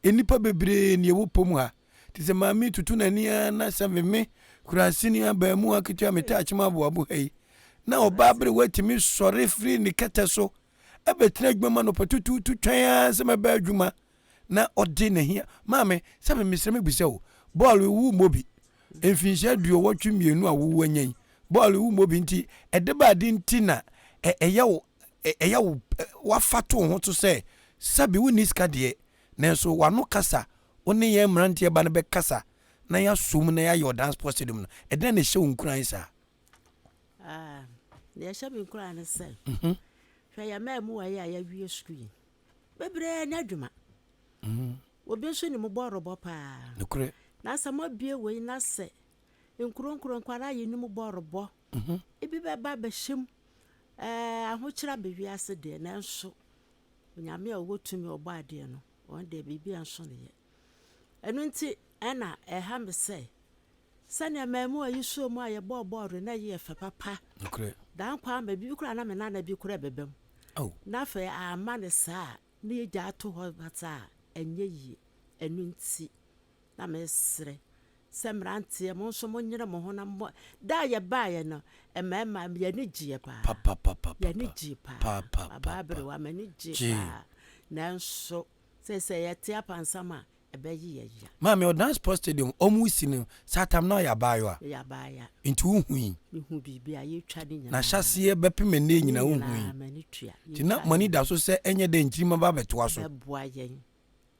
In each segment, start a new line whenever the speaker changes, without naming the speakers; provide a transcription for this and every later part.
Nnipa bebree na ɛwɔ pom ha. Te sɛ maame tutu n'ani ara na sɛ meme kuraseni abaamuwa ketewa mete akyem aboabo ha yi na ɔbaa bere watumi sɔre firi ne kɛtɛ so ɛbɛtena adwuma ma nɔpa tutuutu twɛn ara sɛ mɛba adwuma na ɔde n'ahia maame sɛ mesrɛ mebisa o bɔɔl wo mmɔ bi mfinhyia 82 a wowɔ anya yi bɔɔl wo mmɔ bi nti ɛde ba ade nti na ɛyɛ wo ɛyɛ wo wafa to wo ho so sɛ sɛbi wonni sika deɛ nanso wano kasa wo ne yɛn mmeranteɛ ba no bɛkasa na yɛasom na yɛayɛ Odan Sports Stadium no, ɛdɛn na ɛhyɛ wo nkuran saa?
Ah, deɛ ɛhyɛ me nkuran ne sɛ, hwɛ yɛn mmaa yi a yɛawie sukuu yi, bebree nyɛ adwuma. Obi nso nim bɔɔlo bɔ paa.
Nokorɛ.
Na sɛ moabie wei na sɛ nkuro nkuro nkwadaa yi nim bɔɔlo bɔ, ebi bɛba abɛhyɛ mu. Ɛɛ, ahokyere aba wiase deɛ, nanso Onyame a ɔwɔ tumi ɔbɔ adeɛ no, ɔno deɛ biribi nso ne yɛ. Ɛno nti ɛna ɛha me sɛ sɛnea mmaamua yi suo mu a yɛbɔɔ bɔɔlo na ɛyɛ fɛ papa.
Nokorɛ.
Dan kwan ma bi koraa na me nana bi koraa bɛba mu.
Oh.
Na afei ama ne saa na yɛgya ato hɔ bata a ɛnyɛ yie. Ɛno nti na mesrɛ sɛ mmeranteɛ mo nso monyere mo ho na mo da a yɛbaeɛ no mmarima yɛne gyeɛ paa.
Papapapapa.
Yɛne gye paa.
Pa, pa, pa,
Abaa berewa m'ani gye
Gye.
paa. Nanso sɛ yɛte apansam a ɛbɛyi yɛ ya.
Maame, Odan Sports Stadium ɔmo si no saa tam na ɔyɛ abaayewa.
Yɛyɛ abaaya.
Nti wohu yi.
Mehu biribi a yɛtwa ne nyinaa.
Na hyɛseɛ bɛpem ɛnɛ nyinaa wohu yi.
M'ani tua.
Nti na mo ani da so sɛ ɛnyɛ dɛ nkyirima ba bɛtoa so.
Bɛboa yɛn.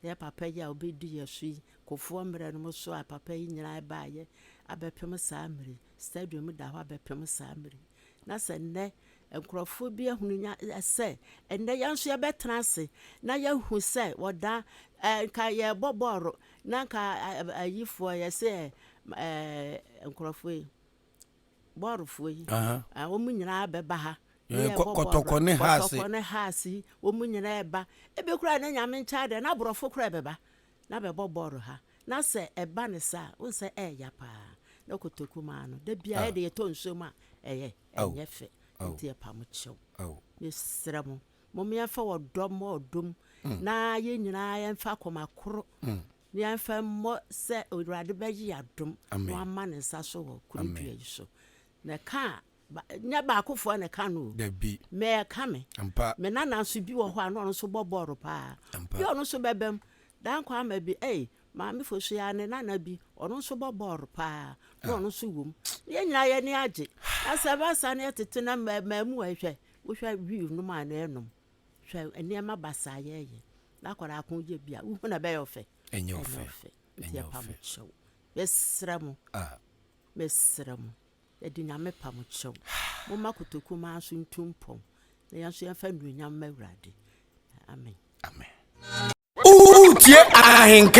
Yɛ papa yi a obɛdi yɛ so yi, Kofoɔ mmerɛ no mu so a papa yi nyinaa baayɛ abɛpem saa mmerɛ yi. Stadium da hɔ abɛpem saa mmerɛ yi. Na sɛ nnɛ nkurɔfoɔ bi ahunu nya sɛ ɛnnɛ yɛn nso yɛbɛtena ase na yɛahu sɛ wɔda nka yɛrebɔ bɔɔlo na nka ayifoɔ yɛsɛ nkurɔfoɔ yi bɔɔlofoɔ yi wɔn nyinaa bɛba ha.
Kɔtɔkɔ ne haase.
Kɔtɔkɔ ne haase yi wɔn nyinaa ɛba. Ebi koraa ne Nyame nkyɛn deɛ na aborɔfo koraa bɛba na bɛbɔ bɔɔlo ha. Na sɛ ɛba ne saa wɔn sɛ ɛɛya paa na kotoku maa no da biara yɛde yɛtɔ nsuo mu a ɛyɛ ɛnyɛ fɛ nti ɛpa kyɛw. Mesrɛ mo mom yɛmfa ɔdɔ mmɔ ɔdom na yɛn nyinaa yɛmfa akoma koro na yɛmfa mmɔ sɛ Awurade bɛgye adom na wama ne nsa so wɔ kuro dua yi so. Na ka nyɛ baakofoɔ na ɛka no o.
Dabi.
Mɛ ɛka me.
Ampa.
Me nana nso bi wɔ hɔ a na ɔno nso bɔ bɔɔlo paa.
Ampa.
Bi ɔno nso bɛbɛm. Dan kwan ma bi ɛy maame fo so ya ne nana bi ɔno nso bɔ bɔɔlo paa na ɔno nso wɔ mu. Yɛn nyinaa yɛn ani agye. Na sɛ ɛba saa na yɛtete na mmaamu a hwɛ wohwɛ wii nom a na ɛnom hwɛ nneɛma basaa yɛyɛ na akwadaa ko yɛ bi a wohu na ɛbɛyɛ ɔfɛ.
Ɛnyɛ ɔfɛ.
Nti ɛpa mo kyɛw. Mesrɛ mo. Mesrɛ mo. Yɛde Nyame pa mo kyɛw. Momma kotoku maa nso ntu mpɔn. Na yɛn nso yɛmfa nnuonyam ma Awurade. Amen.
Amen. Wotie Ahenkan.